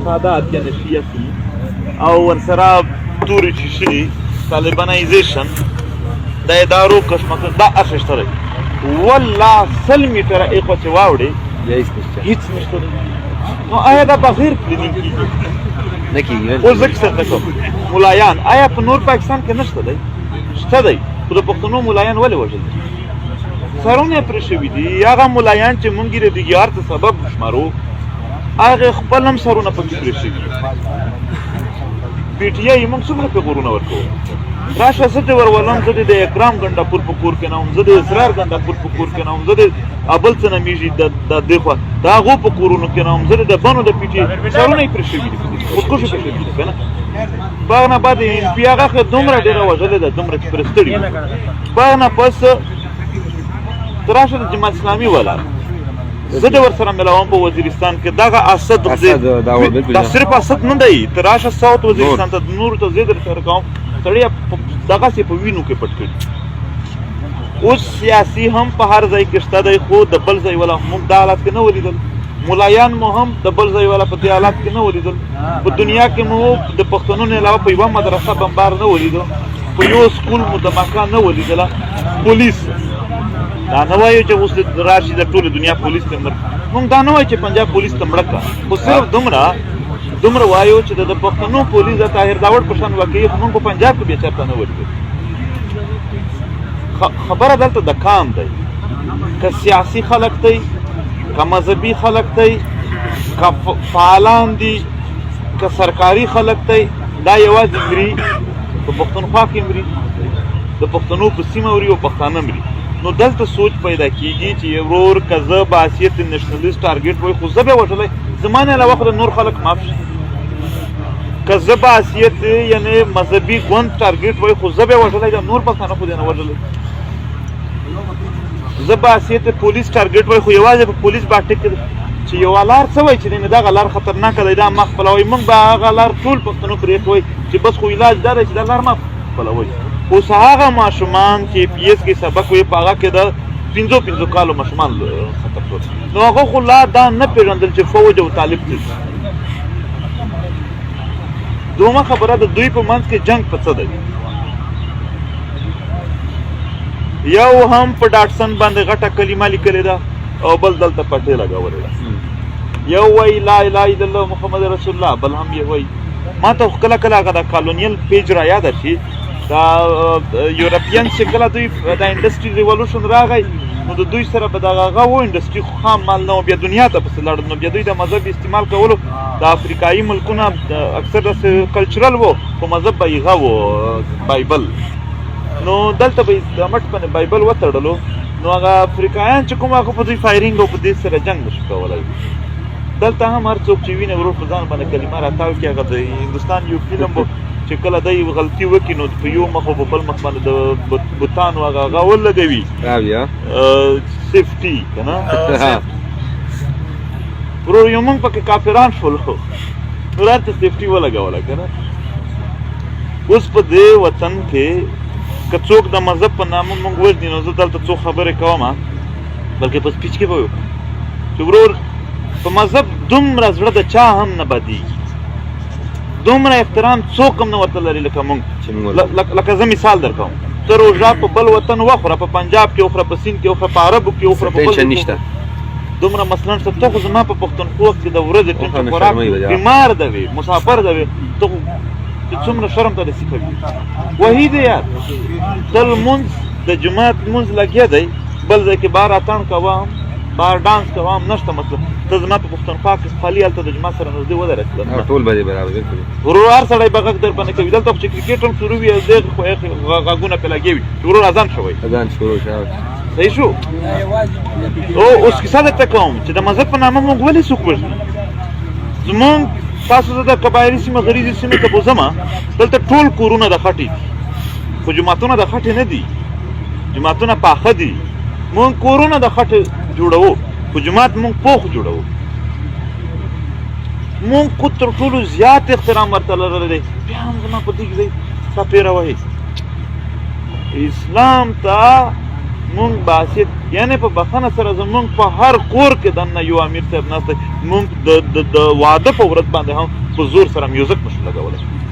اعتقادات یعنی سیاسي او ورسره تورې چې شي طالبانایزیشن د ادارو کشمکش دا هر شته دی. والله 100 میټره اخوا چې واوړې، بیا هیڅ نشته. هیڅ نشته دی. نو آیا دا بغیر planning کیږي؟ نه کیږي. اوس زه کیسه درته کوم. ملایان آیا په نور پاکستان کې نشته دی؟ شته دی، خو د پښتنو ملایان ولې وژل دي؟ سرونه یې پرې شوي دي. هغه ملایان چې مونږ یې د دیګیار ته سبب شمارو، هغه خپل هم سرونه پکې پرې شوي دي. پي ټي آی موږ څومره پیغورونه ورکوو؟ راشه، زه دې ورولم. زه دې د اکرام ګنډاپور په کور کې نه وم، زه د اسرار ګنډاپور په کور کې نه وم، زه د ابل څه نومېږي د دې خوا د هغو په کورونو کې نه وم، زه دې د بنو د پي ټي سرونه یې پرې شوي دي، خودکشو پرې شوي دي که نه؟ باغ نه بعد این پي هغه خو دومره ډېره وژلې ده، دومره چې پرې ستړي وو. باغ نه پس ته راشه د جماعت اسلامي والا، زه دې ورسره ملاوم په وزیرستان کې دغه اسد. اسد داوړ، بالکل. دا صرف اسد نه دی. ته راشه ساوت وزیرستان ته، نور ته زه درسره کوم. سړی دغسې په وینو کې پټ کړي. اوس سیاسي هم په هر ځای کې شته دی، خو د بل ځای والا موږ دا حالت کې نه ولیدل. ملایان مو هم د بل ځای والا په دې حالت کې نه ولیدل. په دنیا کې مو د پښتنو نه علاوه په یوه مدرسه بمبار نه ولیدو، په یو سکول مو دماکا نه ولیدله. پولیس دا نه وایو چې اوس راشي د ټوله دنیا پولیس ته مړ. موږ دا نه وایو چې پنجاب پولیس ته مړه کړه، خو صرف دومره دومره وایو چې د پښتنو پولیس د طاهر داوړ په شان واقعي خو موږ په پنجاب کې بیا چېرته نه ولیدل. خبره دلته د کام دی، که سیاسي خلک دی، که مذهبي خلک دی، که فعالان دي، که سرکاري خلک دی، دا یوازې مري په پښتونخوا کې مري، د پښتنو په سیمه مري او پښتانه مري. نو دلته سوچ پیدا کیږي چې ورور، که زه بحیثیت nationalist target وای، خو زه به وژلی، زما نه علاوه خو د نور خلک معاف شي. که زه بحیثیت یعنی مذهبي ګوند target وای، خو زه به وژلی، دا نور پښتانه خو دې نه وژلی. زه بحیثیت پولیس target وای، خو یوازې په پولیس باندې کې چې یو لار څه وای چې نه دغه لار خطرناکه دی، دا ما خپلوي. موږ به هغه لار ټول پښتنو پرې کوي چې بس خو علاج دا دی چې دا لار ما خپلوي. اوس هغه ماشومان چې پی ایس کې سبق وي، په هغه کې د پنځو پنځو کالو ماشومان خطر شول، نو هغه خو لا دا نه پېژندل چې فوج او طالب څه دي. دومره خبره د دوی په منځ کې جنگ په څه دی؟ یو هم په ډاټسن باندې غټه کلمه لیکلې ده او بل دلته پټې لګولې ده. یو وای لا اله الا الله محمد رسول الله، بل هم یې وای. ما ته خو کله کله هغه د colonial page را یاد شي. دا European چې کله دوی د industry revolution راغی، نو د دوی سره به دغه هغه و industry خو خام مال نه و، بیا دنیا ته پسې لاړل. نو بیا دوی د مذهب استعمال کولو. د افریقایي ملکونه اکثر داسې cultural وو، خو مذهب به یې هغه و بایبل. نو دلته به یې د مټ باندې بایبل وتړلو، نو هغه افریقایان چې کوم هغه په دوی firing او په دې سره جنګ نشو کولای. دلته هم هر څوک چې ویني ورور، په ځان باندې کلمه راتاو کړي. هغه د هندوستان یو فلم و چې کله دی غلطي وکړي، نو په یو مخ او په بل مخ باندې د بتانو هغه هغه ولګوي. راوي. safety که نه ورور؟ یو موږ پکې کافران شولو، نو راته safety ولګوله که نه؟ اوس په دې وطن کې که څوک د مذهب په نامه موږ وژني، نو زه دلته څو خبرې کوم، بلکې په speech کې به وکړم چې ورور، په مذهب دومره زړه د چا هم نه بدیږي، دومره احترام څوک هم نه ورته لري لکه موږ. چې موږ ورته لکه زه مثال درکوم، ته روژه په بل وطن وخوره، په پنجاب کې وخوره، په سیند کې وخوره، په عربو کې وخوره، په بل ټینشن ځای کې نشته. وخوره. دومره مثلا څه ته خو زما په پښتونخوا کې د ورځې اوښه ټینشن نو خوراک شرموي به. بیمار دی وي، مسافر دی وي، ته خو چې څومره شرم ته داسې کوي. وحید یار، تل مونځ د جماعت مونځ لګیا دی، بل ځای کې بار اتڼ کوه هم، بار ډانس کوه هم، نشته مسله. ته زما په پښتونخوا کې خالي هلته د جماعت سره نږدې ودرېدل. او ټول به برابر، بالکل. ورور، هر سړی به غږ در باندې کوي. دلته خو چې کرکټ هم شروع وي، دغه خو یې غږونه پرې لګوي چې ورور اذان شوی. اذان شروع شو. صحیح شو. او اوس کیسه درته کوم چې د مذهب په نامه موږ ولې څوک وژني؟ زمونږ تاسو ته د قبایلي سیمه، غریزي سیمې ته بوځم، دلته ټول کورونه د خټې دي، خو جوماتونه د خټې نه دي، جوماتونه پاخه دي. مونږ کورونه د خټې جوړوو، خو جومات مونږ پوخ جوړوو. مونږ خو تر ټولو زیات احترام ورته لرلی دی. بیا هم زما په دې ځای څپېره وهي. اسلام ته مونږ باسید، یعنی په بخښنه سره زمونږ په هر کور کې دننه یو امیر صاحب ناست دی. مونږ د واده په ورځ باندې هم په زور سره میوزیک نشو لګولی.